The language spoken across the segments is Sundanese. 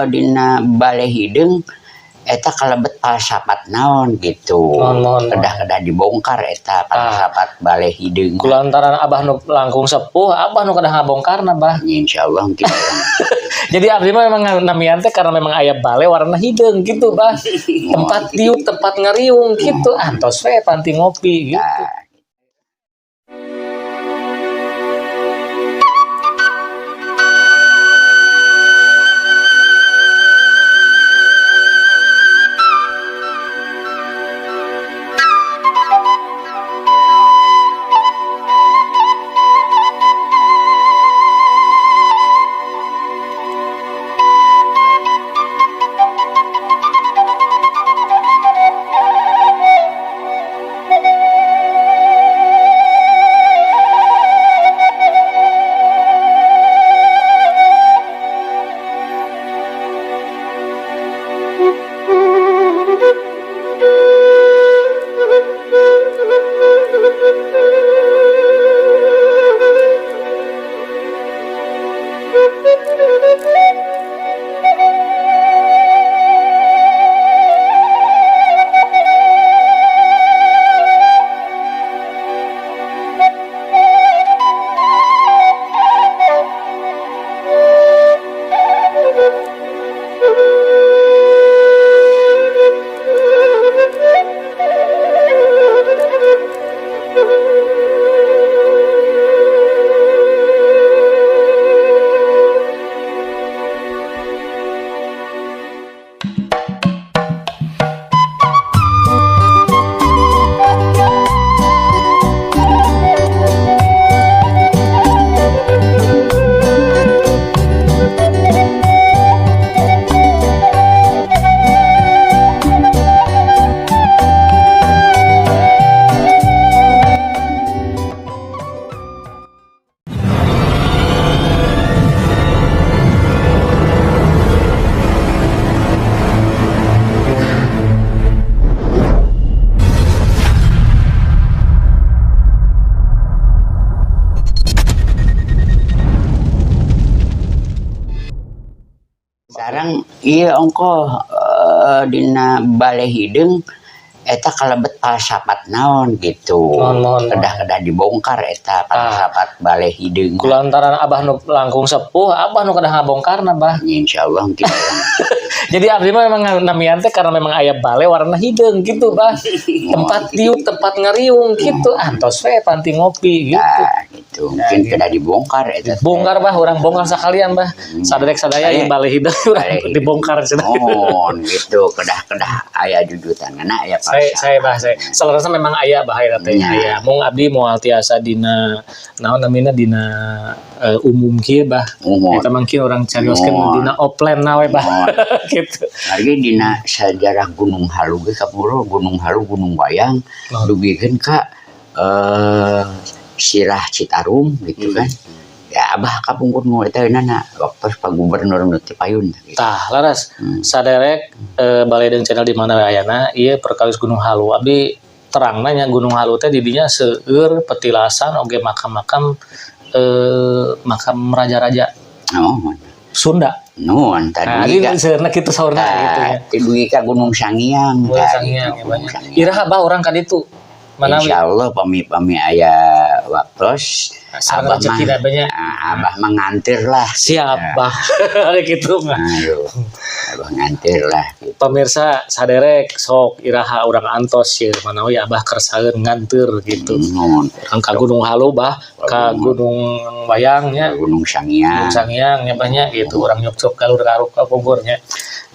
dina Bale Hideung eta kalebet falsafat naon gitu. Mohon, mohon, mohon. Kedah-kedah dibongkar eta falsafat Bale Hideung. Kulantaran Abah nu langkung sepuh, Abah nu kedah ngabongkarna, Bah. Insyaallah mungkin orang Jadi abdi mah memang namian teh karena memang aya bale warna hideung gitu, Bah. Tempat diuk, tempat ngariung gitu. Antos we panti ngopi gitu. Nah, sareng ieu ongkoh dina Bale Hideung eta kalebet falsafat naon gitu. Mohon, mohon, mohon. Kedah-kedah dibongkar eta falsafat Bale Hideung. Kulantaran Abah nu langkung sepuh, Abah nu kedah ngabongkarna, Bah. Insyaallah mungkin orang Jadi abdi mah memang namian teh karena memang aya bale warna hideung gitu, Bah. Tempat diuk, tempat ngariung gitu. Antos we panti ngopi gitu. Nah, gitu. Mungkin kedah dibongkar eta teh. Bongkar, Bah, urang bongkar sakalian, Bah. Saderek sadaya ieu bale hideung urang Bale hideung. dibongkar cenah. Mohon gitu, kedah-kedah aya jujutanana aya Saya falsafat. saya bah saya. Salarasna memang aya bah eta teh Nya. aya. Mung abdi moal tiasa dina naon namina dina umum kieu, Bah. Mohon. Eta mangkin urang carioskeun Mohon. dina offline na we, Bah. Mohon. Gitu. Lagi dina sejarah Gunung Halu ge kapuro Gunung Halu Gunung Wayang Mohon. dugikeun ka Sirah Citarum gitu kan. Ya Abah kapungkur nu eta nana waktu Pak Gubernur nu ti payun gitu. Tah, laras. Saderek Bale Hideung channel di mana we ayana ieu perkawis Gunung Halu. Abdi terangna nya Gunung Halu teh di dinya seueur petilasan oge makam-makam makam raja-raja Nuhun. Sunda. Nuhun Nah, tadi jadi ka sebenarnya kitu saurna gitu ya. tadi dugi ka Gunung Sangiang Gunung tah, Sangiang gitu, ya Gunung banyak. Sangiang. Iraha bah urang ka ditu. Manawi Insyaallah pami-pami aya waktos sareng Abah mah rezeki banyak. ah, Abah mah ngantir lah. Siap, Bah. Gitu mah. Aduh, Abah ngantir lah gitu. Pemirsa saderek sok iraha urang antos ye manawi Abah kersaeun nganteur gitu. Nuhun. Urang ka Gunung Halu, Bah, ka Gunung Wayang nya, Gunung Sangiang. Gunung Sangiang nya banyak gitu. Urang nyuk-nyuk galur garuk ka Bogor nya.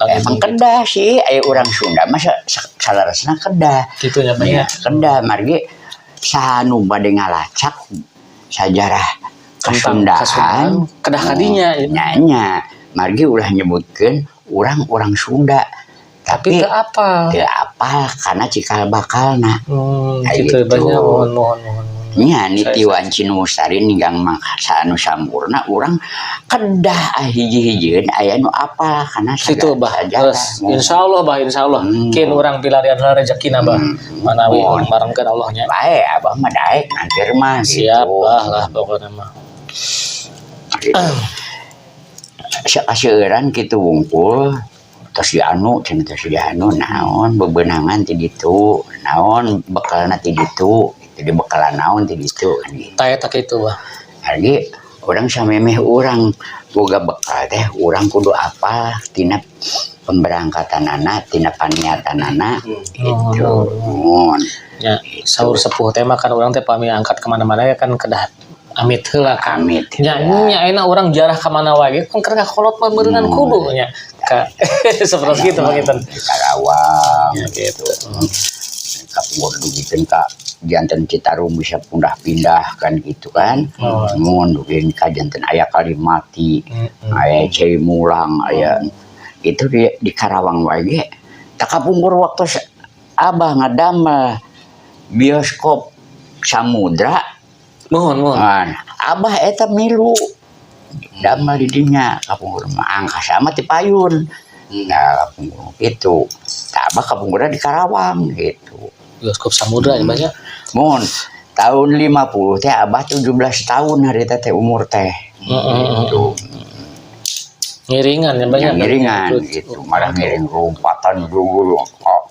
Emang kedah sih, aya urang Sunda mah saleresna kedah. Gitu nya banyak. Ya, kedah margi saha nu bade ngalacak sajarah Tentang Kasundaan. Kasundaan, kedah kadinya, ya. Nya nya, margi ulah nyebutkeun urang-urang Sunda. Tapi Tapi teu apal. teu apal karena cikal bakalna. Kayak Gitu gitu. banyak mohon mohon mohon. Nya niti wanci nu mustari ninggang mangsa anu sampurna urang kedah hiji-hijieun aya nu apal karena Situ bah. sajarah. Terus insyaallah bah, insyaallah. Kin urang pilarian heula rezekina bah. Manawi Mohon. urang barengkeun Allah nya. Bae abah mah daek ngantir mah Siap gitu. bah lah pokoknya mah. Gitu. Kaseueuran kitu wungkul, tos dianu cenah, tos dianu naon bebenangan ti ditu, naon bekalna ti ditu, gitu, dibekalan naon ti ditu kan gitu. Tah, eta kitu, Bah. Lagi urang samemeh urang boga bekal teh urang kudu apal tina pemberangkatanana, tina paniatanana gitu. Oh. Mun. Ya, saur sepuh teh mah kan urang teh pami angkat kemana-mana ya kan kedah amit heula kan. Amit. Nya nya enak urang jarah kemana wae ge kan keur kolot mah meureunnan kudu nya. Ka seperti gitu panginten. Di Karawang Ya, gitu. Kapungkur dugikeun ka janten Citarum bisa pindah-pindah kan gitu kan. Oh. Mun dugikeun ka janten aya Kalimati, aya Cai Mulang, aya itu di Karawang wae ge. Tah, kapungkur waktu Abah ngadamel bioskop Samudra. Mohon, mohon. Nah, Abah eta milu damel di dinya kapungkur mah angkasa mah ti payun. Nah, kapungkur itu. Tah, Abah kapungkurna di Karawang gitu. Bioskop Samudra ya banyak. Mun tahun 50 teh Abah 17 tahun hari teh teh umur teh. Gitu. Ngiringan ya banyak. Yang ngiringan gitu, malah ngiring lompatan dulu kok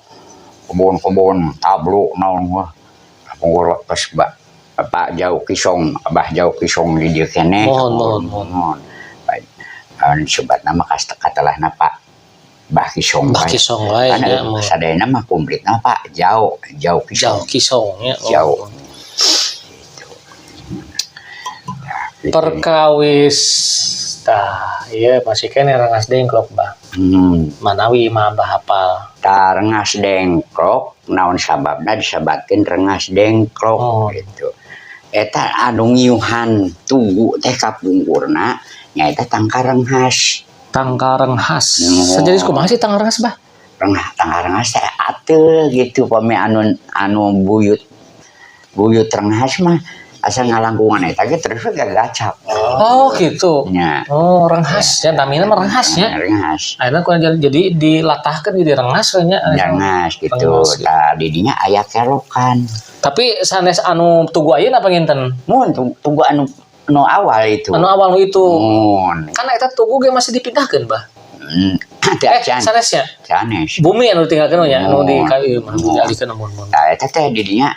kebun-kebun tablo naon wah. Kapungkur waktu Pak Jauh Kisong, Abah Jauh Kisong di dieu keneh. Mohon, mohon, mohon. Mohon. Baik. Anu sebatna mah katelahna Pak Bah Kisong. Bah wae. Kisong wae Kan nya, mohon. Sadayana mah komplitna Pak Jauh, Jauh Kisong. Jauh Kisong ya. Jauh. Gitu. Nah, gitu. Perkawis tah iya masih keneh Rengas Dengklok, Bah. Manawi mah Abah hafal. Tah, Rengas Dengklok naon sababna disebatkeun Rengas Dengklok gitu. Eta anu ngiuhan tugu teh kapungkurna nyaeta tangkal renghas. Tangkal renghas. Oh. Sejenis kumaha sih tangkal renghas, Bah? Rengah tangkal renghas teh ateul gitu, pami anu anu buyut buyut renghas mah asa ngalangkungan eta ge terus we gagacap. Oh, gitu. Nya. Oh, renghas ya, namina mah renghas nya. Renghas. Ayeuna ku jadi dilatahkeun jadi rengas we nya. Rengas gitu. Rengas gitu. Tah, didinya aya kelokan. Tapi sanes anu tugu ayeuna panginten? Mun tunggu anu nu awal itu. Anu awal nu itu. Mun. Kan eta tugu ge masih dipindahkeun, Bah. Teu Eh, acan. sanesnya. Sanes. Bumi anu ditinggalkeun nya, anu di Mun. ka ieu mah Mun. dialihkeun mun mun. Tah, eta teh didinya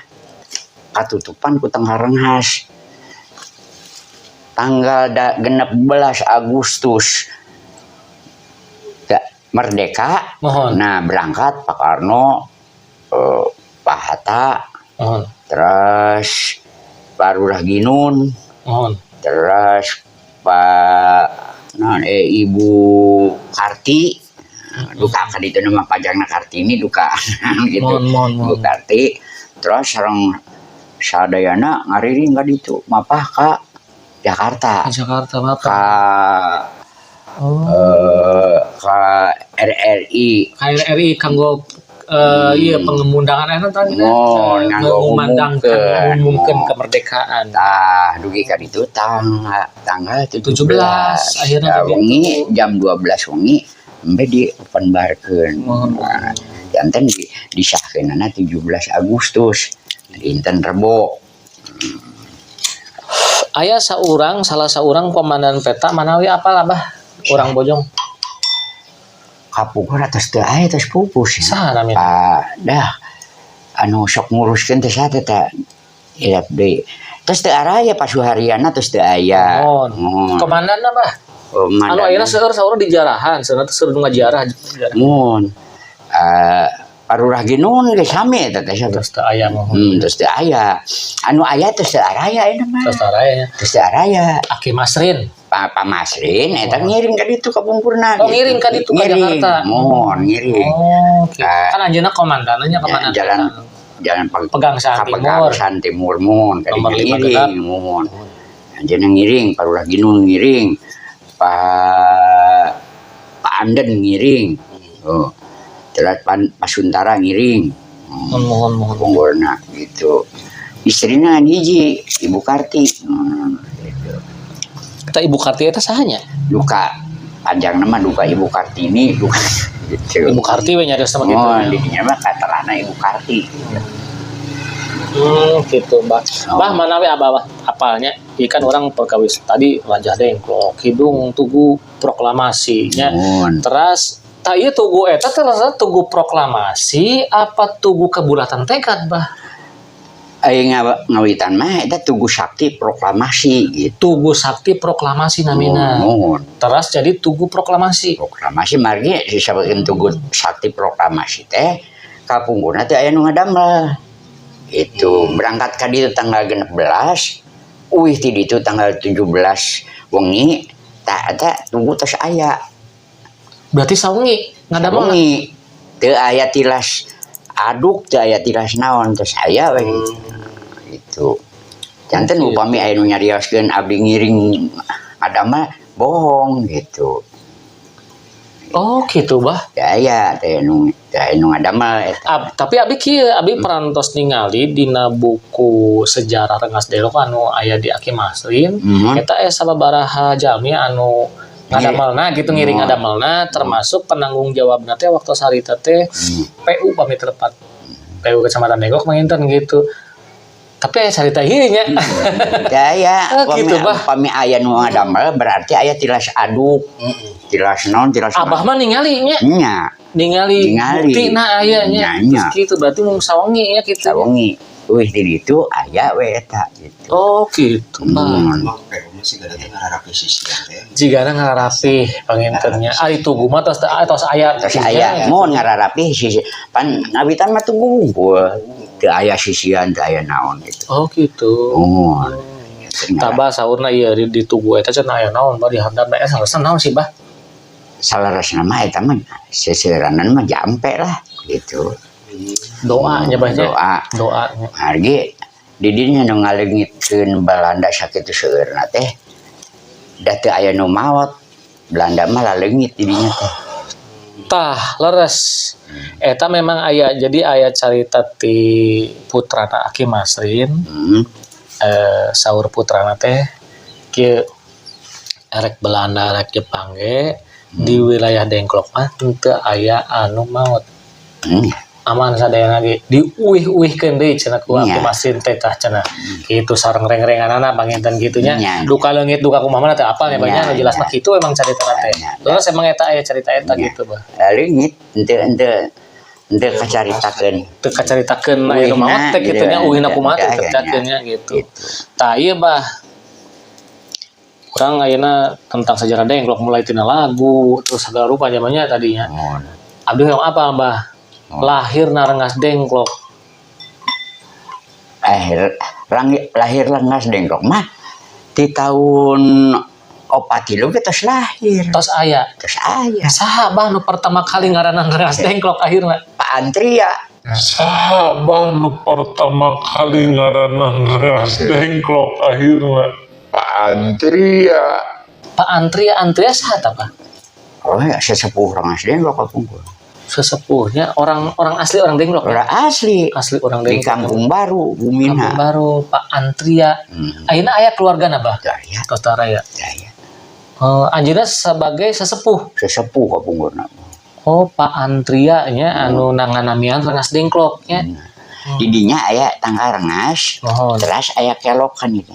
katutupan ku tangkal renghas. Tanggal 16 Agustus merdeka. Mohon. Nah, berangkat Pak Karno, Pak Hatta, Mohon. terus Pak Lurah Ginun, Mohon. terus Pak nah, Ibu Karti, duka kan itu nama panjangna Kartini duka gitu. Mohon, mohon, Ibu mohon. Karti, terus sareng sadayana ngariring ka ditu mapah ka Jakarta. Ke Jakarta apa? Ka Oh. Ka RRI. KRRI kanggo iya pengemundangan eta tadi Oh, nganggo mengumandangkan, ngumumkeun. mengumumkan Oh. kemerdekaan. Tah, dugi ka ditu tanggal tanggal 17, 17, akhirnya Tah, begitu. wengi jam 12 wengi embe di openbarkeun. Mohon. Nah, janten di disahkeunana 17 Agustus dinten Rebo. Aya saurang salah saurang komandan peta manawi apal, Abah, urang Bojong. Kapungkur atos teu aya, tos pupus ya. Saha namina? Pak dah anu sok nguruskeun teh saha teh tah hilap deui. Tos teu araya Pak Suharyana, tos teu aya. Mohon. Mohon. Komandanna, Bah. Komandan. Anu ayeuna seueur saurang di jarahan, seueur teh seueur nu ngajarah. Mohon. Eh, Parurah Ginun ge sami eta teh siapa? Terus teu aya, mohon. Terus teu aya. Anu aya terus teu araya ayeuna mah. Terus teu aya nya. Terus teu araya. Aki Masrin. Pak Pak Masrin eta ngiring ka ditu ka pungkurna. Oh, ngiring ka ditu, ka Ngiring. Jakarta. Mohon ngiring. Oh, gitu. Ah. Kan anjeunna komandannya, komandan Ya, jalan jalan Pegangsaan ka Timur. Pegangsaan Timur mun ka Nomor dinya 5 ngiring genep. Mun. Anjeunna ngiring, Parurah Ginun ngiring. Pak Pak Anden ngiring. Oh. Terus Pak Suntara ngiring. Mohon, mohon, mohon. Punggurna gitu. Istrina hiji, Ibu Karti. Gitu. Kita Ibu Karti eta saha nya? Duka panjang nama duka Ibu Kartini duka gitu. Ibu Karti we nyarios sama gitu. Oh, didinya mah katelahna Ibu Karti. Gitu, Bah. Oh. Bah, manawi abah apalnya? Ieu kan urang perkawis tadi Rajah Dengklok, hidung tugu proklamasi nya. Mun. Teras tah ieu tugu eta teh rasana tugu proklamasi apa tugu kebulatan tekad, Bah? Ari ngawitan mah eta Tugu Sakti Proklamasi gitu. Tugu Sakti Proklamasi namina. Muhun. Teras jadi tugu proklamasi. Proklamasi margi disebutkeun Tugu Sakti Proklamasi teh kapungkurna teh aya nu ngadamel. Itu berangkat ka ditu tanggal 16, uih ti ditu tanggal 17 wengi, tah eta tugu tos aya. Berarti sawengi ngadamel. Wengi teu aya tilas aduk, teu aya tilas naon, tos aya we gitu. Itu. Janten upami aya nu nyarioskeun abdi ngiring ngadamel, bohong gitu. Oh gitu, Bah. Teu aya, teu aya nu ngadamel eta. Tapi abi kieu, abi parantos ningali dina buku sejarah Rengas Dengklok anu aya di Aki Masrin. Eta aya sababaraha jalmi anu ngadamelna gitu, ngiring ngadamelna, termasuk penanggung jawabna teh waktu harita teh PU pami tepat. PU Kecamatan Dengklok manginten gitu. Tapi aya carita ieu nya. Teu aya. Oh, gitu, Bah. Upami aya nu ngadamel berarti aya tilas aduk. Tilas naon, tilas Abah mah ningali nya. Nya. Ningali, Ningali. buktina aya nya. Nya, nya. Terus gitu berarti mung sawengi nya kitu. Sawengi. Uih di ditu aya we eta gitu. Oh gitu, Bah. Emang PU mah sigana teh ngararapih sisian teh. Jigana ngararapih panginten nya. Ari tugu mah tos tos aya. Tos aya mun ngararapih sisi pan ngawitan mah tugu wungkul. Teu aya sisian, teu aya naon gitu. Oh gitu. Muhun. Tah, Bah, saurna ieu di tugu eta cenah aya naon, Bah, di handap eta saleresna naon sih, Bah? Saleresna mah eta mah seuseuranan mah jampe lah gitu. Doa nya, Bah, nya. Doa. Doa nya. Margi di dinya nu ngaleungitkeun Belanda sakitu seueurna teh da teu aya nu maot. Belanda mah laleungit di dinya teh. Tah, leres. Eta memang aya, jadi aya carita ti putrana Aki Masrin. Saur putrana teh kieu, erek Belanda erek Jepang ge di wilayah Dengklok mah henteu aya anu maot. Aman sadayana ge diuih-uihkeun deui cenah ku Aki Masrin teh, tah cenah. Kitu sareng reng-renganana panginten kitu nya. Duka leungit duka kumaha mana teh apal nya banyak, nu jelas mah kitu emang caritana teh. Terus emang eta aya carita eta gitu, Bah. Leungit henteu henteu henteu kacaritakeun. Teu kacaritakeun aya nu maot teh kitu nya, Uihna uihna kumaha teh gitu, teu nya gitu. Gitu. Tah ieu, Bah. Urang ayeuna tentang sejarah Dengklok mulai tina lagu terus segala rupa zamannya tadinya. Muhun. Abdi hoyong apal, Bah? Oh. Lahir na Rengas Dengklok. Lahir Rengas Dengklok mah di tahun 43 ge tos lahir. Tos aya. Tos aya. Saha, Bah, nu pertama kali ngaranan Rengas Dengklok akhirna? Pak Antria. Saha, Bah, nu pertama kali ngaranan Rengas Dengklok akhirna? Pak Antria. Pak Antria, Antria saha tah, Pak? Oh ya, sesepuh Rengas Dengklok kapungkur. Sesepuhnya orang orang asli orang Dengklok. Orang asli. Asli orang Di Dengklok. Kampung Baru, Kampung Bumina. Baru, Pak Antria. Ayeuna aya keluargana, Bah? Daya, Tos ya. Daya. Oh, anjeunna sebagai sesepuh. Sesepuh kapungkurna. Oh, Pak Antria nya anu nanganamian Rengas Dengklok nya. Didinya aya tangkal rengas, Muhun. Terus aya kelokan itu.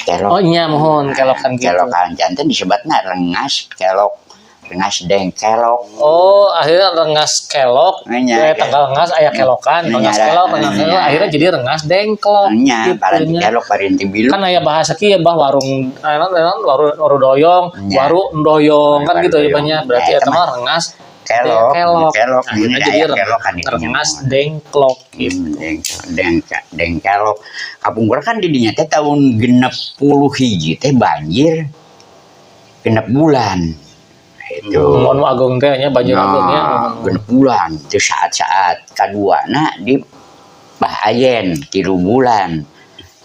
Kelok. Oh iya, muhun kelokan gitu. Kelokan janten disebutna rengas kelok, rengas dengkelok. Oh, akhirnya Rengas Kelok, Nya, tangkal rengas aya kelokan, rengas kelok, rengas kelok, akhirnya jadi Rengas Dengklok. Nya, Gitu paranti nya. Kelok paranti bilu. Kan aya bahasa kieu, Bah, warung naon naon, waru waru doyong, waru doyong kan Waru gitu ya doyong. banyak. Berarti Ya, eta eta mah rengas kelok, kelok. Kelok, Akhirnya ini jadi aya kelokan di dinya. Rengas Dengklok gitu. Dengkelok. Kapungkur kan di dinya teh tahun 61 teh banjir 6 bulan. Itu. Mun agung teh nya banjir agung nya. Nah, 6 bulan itu saat-saat kaduana di Bah Ayen 3 bulan.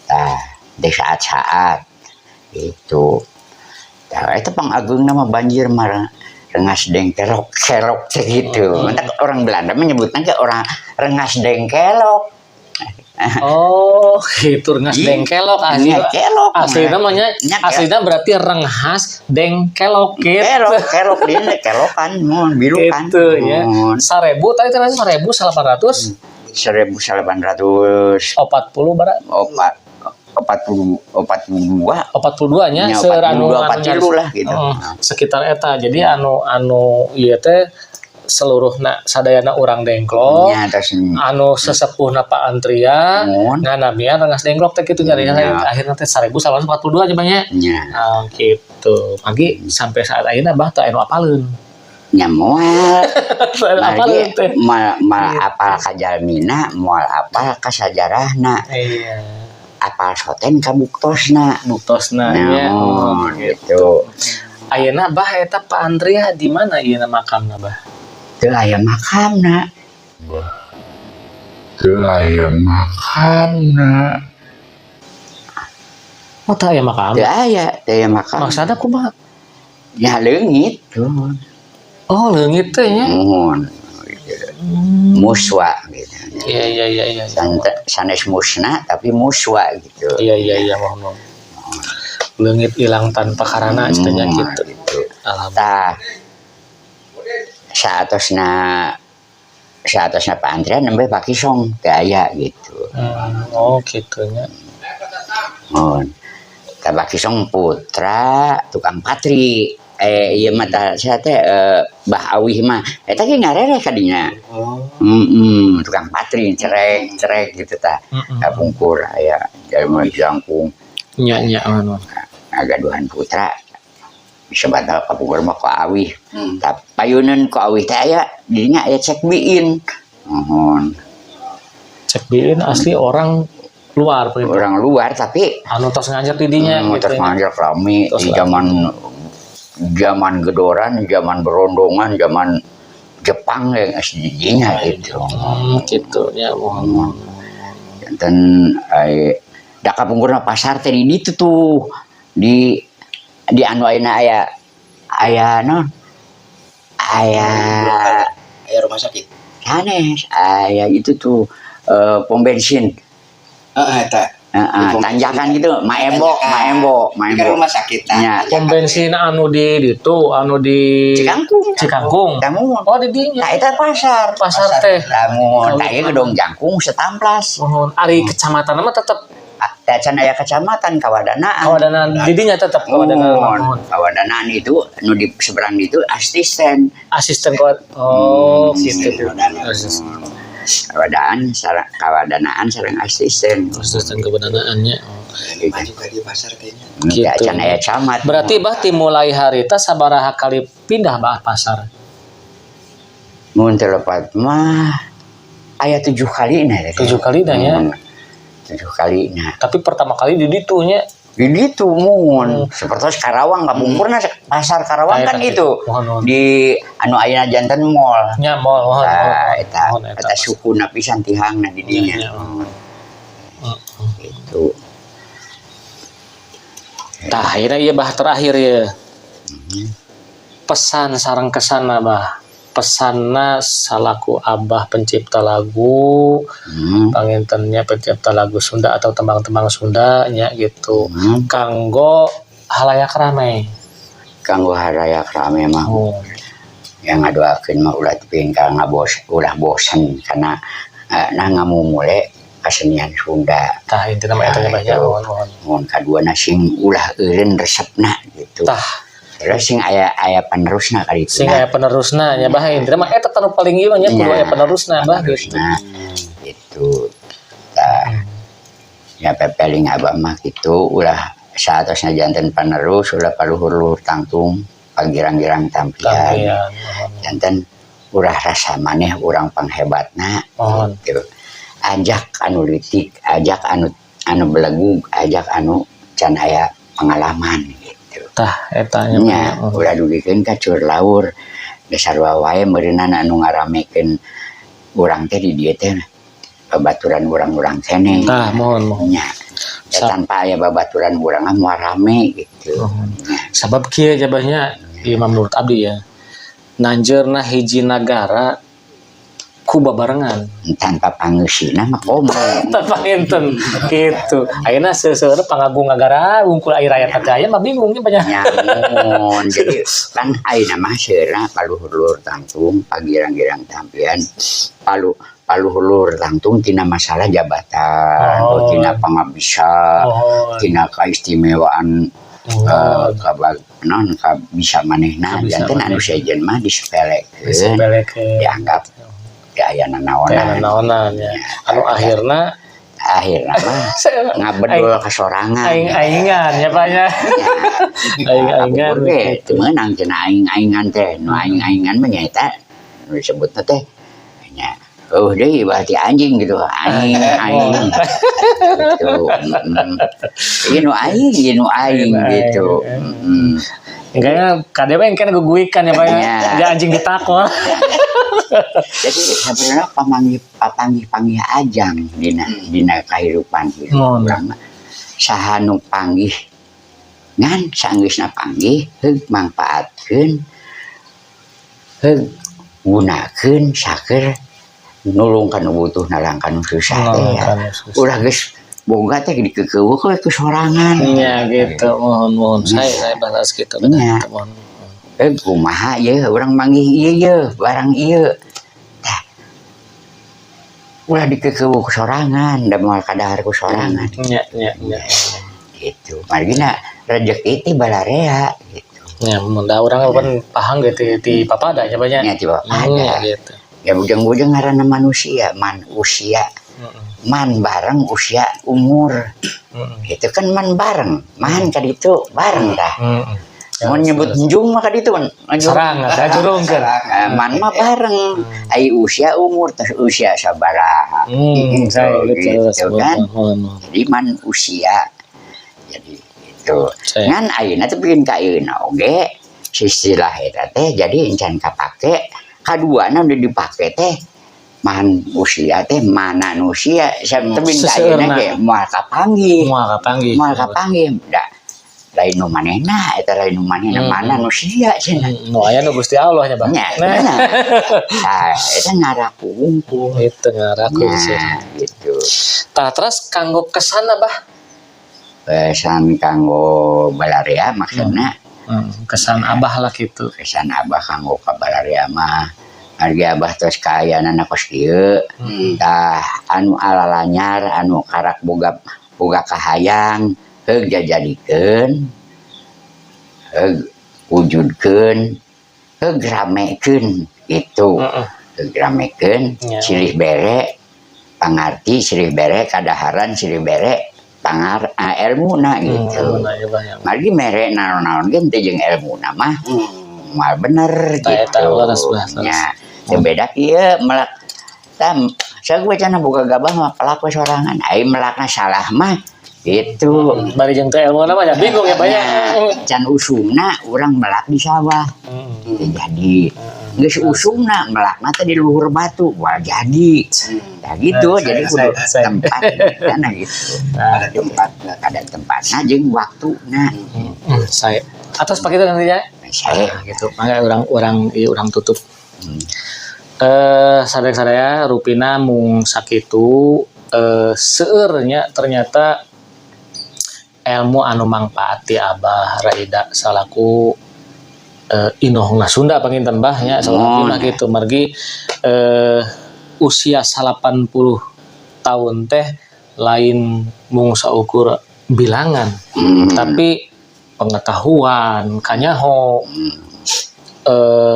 Tah, di saat-saat itu. Tah, itu pangagungna mah banjir mah Rengas Dengkelok kelok teh gitu. Matak orang Belanda menyebutnya ke orang Rengas Dengkelok. Oh, gitu Rengas Iya. Dengkelok asli. Iya, kelok. Asli namanya Nya, kelok. aslinya berarti Renghas Dengkelok gitu. Kelok, kelok dia kelokan, mun birukan. Gitu ya. Mun. 1000 tadi ternyata 1800 1800 40 barat. opat 40 42. 42 nya. Nya, Seur anu 42, anu 43 nyaris- lah gitu. Oh, sekitar eta. Jadi anu anu ieu teh seluruhna sadayana urang Dengklok. Nya terus. Anu sesepuhna Pak Antria Mun. nganamian Rengas Dengklok teh kitu nyari. Akhirnya teh 1842 aja banyak. Nya. Nah, gitu. Pagi sampai saat ayeuna bah teu anu apaleun. Nya moal. Teu anu apaleun teh. Mal mal apal ka jalmina, moal apal ka sajarahna, apal soten ka buktosna. Buktosna nya. Nah, Oh, gitu. Ayeuna bah eta Pak Andrea di mana ieu makamna, bah? Teu aya makamna. Teu aya makamna. Oh, teu aya makam. Teu aya, teu aya makam. Maksudna kumaha? Nya leungit. Oh, leungit teh nya. Muhun. Muswa gitu. Iya. Sanes musna tapi muswa gitu. Iya, mohon mohon. Leungit hilang tanpa karana cenah gitu. Gitu. Alhamdulillah. Tah, saatosna saatosna Pak Andrea nembe pakisong teu aya gitu. Oh, gitu nya. Mohon. Tah, Pakisong putra tukang patri. Eh, ieu mah tah saya teh Bah Awih mah eta ge ngarereh ka dinya. Oh. Tukang patri cerek cerek gitu tah. Kapungkur aya jalma jangkung. Nya nya anu. Ngagaduhan putra bisa batal kapungkur mah ku Awih. Tah, payuneun ku Awih teh aya dinya aya cek biin. Mohon. Cek biin asli orang luar begitu. Orang luar tapi Anu tos ngajak di dinya gitu. Terus ngajak rame Tos di rame. Zaman zaman gedoran, zaman berondongan, zaman Jepang yang SDG-nya gitu. Gitu nya, mohon mohon. Janten ai da kapungkurna pasar teh di ditu tuh di anu ayeuna aya aya naon? Aya Aya rumah sakit. Sanes, aya itu tuh pom bensin. Heeh, eta. Heeh, Di pom tanjakan bensin. gitu, Maembo, Tanjakan. Maembo, Ini kan Maembo. rumah sakit tah. Nya. Pom bensin anu di ditu, anu di Cikangkung. Cikangkung. Lamun. Oh, di dinya. Nah, eta pasar. Pasar teh. Lamun, tah ieu gedong jangkung setamplas. Mohon ari kecamatan mah tetep Ah, teh can aya kecamatan Kawadanaan. Kawadanaan di dinya tetep Kawadanaan. Muhun. Mohon. Kawadanaan itu nu di seberang itu asisten. Asisten kawad. Oh, gitu. Kawadanaan. Asisten. Kawadaan sareng kawadanaan sareng asisten. Asisten kawadanaannya. Ini maju ka di pasar kayaknya. Gitu. Gitu. Can aya camat. Berarti bah dimulai harita sabaraha kali pindah bah pasar? Mun teu lepat mah aya 7 kali nah. 7 kali dah ya. Mun, 7 kali nah. Tapi pertama kali di ditu nya. Di ditu mun. Seperti Karawang kapungkurna pasar Karawang Aya kan tadi. gitu. Mohon mohon. Di anu ayeuna janten mall. Nya mall, mohon Tah mohon. eta Mohon eta. eta sukuna pisan tihangna di dinya. Nya, nya. Gitu. Tah, akhirnya ieu bah terakhir ya. Pesan sareng kesan bah. Pesanna salaku abah pencipta lagu, pangintennya pencipta lagu Sunda atau tembang-tembang Sunda nya gitu. Kanggo halayak rame. Kanggo halayak rame mah yang ngadoakeun mah ulah teping ka ngabos ulah bosen karena nah ngamumule kesenian Sunda. Tah, intina mah eta nya bah nya, Nah, itu. mohon mohon. Mun kaduana sing ulah eureun resepna gitu. Tah, Terus sing aya aya penerusna kali itu. Sing aya penerusna nya bah, intina mah eta tanu paling ieu mah nya kudu aya penerusna bah gitu. Penerusna gitu. Tah. Ya pepeling abah mah gitu ulah saatosna janten penerus ulah paluhur-luhur tangtung pagirang-girang tampian. Tampian, mohon. Janten ulah rasa maneh urang panghebatna Mohon. gitu. Ajak anu leutik, ajak anu anu belegug, ajak anu can aya pengalaman gitu. Tah, eta nya. Nya, ulah dugikeun ka cur laur. Dasar wae meureunan anu ngaramekeun urang teh di dieu teh babaturan urang-urang keneh. Tah, mohon mohon. Nya. Ya, tanpa aya babaturan urang mah moal rame gitu. Mohon. Sabab kieu jabahnya ieu mah menurut abdi ya. Nanjeurna hiji nagara ku babarengan. Tanpa pangeusina mah komo. Tanpa enten gitu. Ayeuna seuseurna pangagung nagara wungkul aya rakyat teh aya mah bingung nya banyak. Nyamun. Jadi kan ayeuna mah seurna paluhur-luhur tangtung, pagirang-girang tampian, palu Paluhur tangtung tina masalah jabatan, tina pangabisa, tina kaistimewaan, kabag non bisa manehna. Kabisa janten anu manehna. Sejen mah disepelekeun, Disepelekeun. Dianggap teu aya Teh nanaonan. Nanaonan ya. Anu akhirna akhirna mah ngabedul kasorangan. Aing-aingan ya, Pak, ya. Aing-aingan Kapungkur ge gitu. Teu meunang cenah aing-aingan teh. Nu aing-aingan mah nyaeta nu disebutna teh nya eueuh deui berarti anjing gitu. Aing aing gitu. Ieu nu aing, ieu nu aing gitu. Kayaknya KDW yang kan guguikan ya, Pak, ya. Iya. Dia anjing ditakol. Jadi sebenarnya pamanggih papanggih panggih ajang dina dina kahirupan hidup Ngono. Urang mah. Saha nu panggih ngan saenggeusna panggih heug mangpaatkeun, heug gunakeun saker nulung ka nu butuh, nalang ka nu susah teh ya. Ulah geus boga teh dikeukeuweuk we ku sorangan. Ya gitu, mohon mohon. Saya bahas gitu benar. Iya. Mohon. Kumaha ye urang manggih ieu ye barang ieu tah, ulah dikeukeuweuk ku sorangan da moal kadahar ku sorangan. Ya. Gitu, margina rezeki ti balarea gitu. Ya, mun da urang kan paham gitu di papada nya banyak. Nya ti ada. Gitu. Ya, bujang-bujang ngaranna manusia, man usia, man bareng usia umur. Itu kan man bareng, man kaditu bareng tah. Mau nyebut njung mah kaditu kan. Serang, ada jurung kan. Man mah bareng. Ai usia umur terus usia sabaraha. Saya Gitu, gitu, kan. Mohon, mohon. Jadi man usia. Jadi itu. Saya. Ngan ayeuna teh bikin ka ayeuna oge istilah eta teh jadi encan kapake. Kaduana udah dipake teh man usia teh mana usia tebing ka ayeuna Seseueurna. Ge moal kapanggih. Moal kapanggih. Moal kapanggih da lain nu manehna eta, lain nu manehna, mana nu sia cenah. Nu aya nu Gusti Allah nya, Bang. Nya, nah, nah, eta ngaraku wungkul. Itu ngaraku sih. Nya, gitu. Tah, terus kanggo kesan, Abah? Pesan kanggo balarea maksudna? Kesan Abah lah gitu. Kesan Abah kanggo ka balarea mah margi Abah tos kaayaanana kos kieu. Tah, anu alalanyar, anu karak boga boga kahayang, heug jajadikeun, heug wujudkeun, heug ramekeun gitu. Heug ramekeun, silih bere pangarti, silih bere kadaharan, silih bere pangar elmuna gitu. Elmuna ya, Bah, ya. Margi mere naon-naon ge teu jeung elmuna mah moal bener Tah, eta, gitu. leres, Bah, leres. Nya, teu beda kieu melak tam saya cenah boga gabah mah pelak we sorangan, ai melakna salah mah gitu. Bari jeung teu elmuna mah ya bingung ya, Bah, ya. Can usumna urang melak di sawah. Teu jadi. Geus usumna melakna teh di luhur batu, moal jadi. Nah gitu, Nah, jadi kudu tempat karena gitu. Ada tempat. Ada tempatna jeung waktuna. Saya atas pakai itu nanti ya. Saya Gitu. Mangga urang urang ieu urang tutup. Sadaya-sadaya rupina mung sakitu seueurnya ternyata ilmu anu mangpaat ti Abah Raida salaku inohongna Sunda panginten, Bah, nya, salaku Oh, mah gitu margi usia 80 tahun teh lain mung saukur bilangan, tapi pengetahuan kanyaho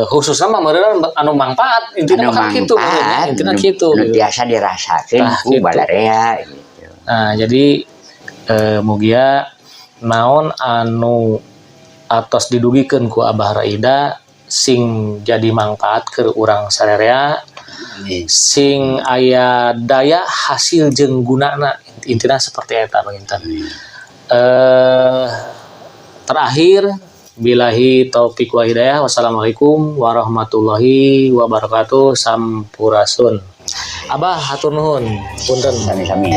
khususnya mah meureun anu mangpaat intinya Anu mah kan kitu meureun nya, mangpaat, intina nu- kitu nu gitu. Biasa dirasakeun Tah, ku gitu. balarea gitu. Nah, jadi mugia naon anu atos didugikeun ku Abah Raida sing jadi mangpaat ke urang sarerea, sing aya daya hasil jeung gunana, intina seperti eta panginten. Terakhir billahi taufik wa hidayah, wassalamualaikum warahmatullahi wabarakatuh, sampurasun. Abah, hatur nuhun, punten. Sami-sami.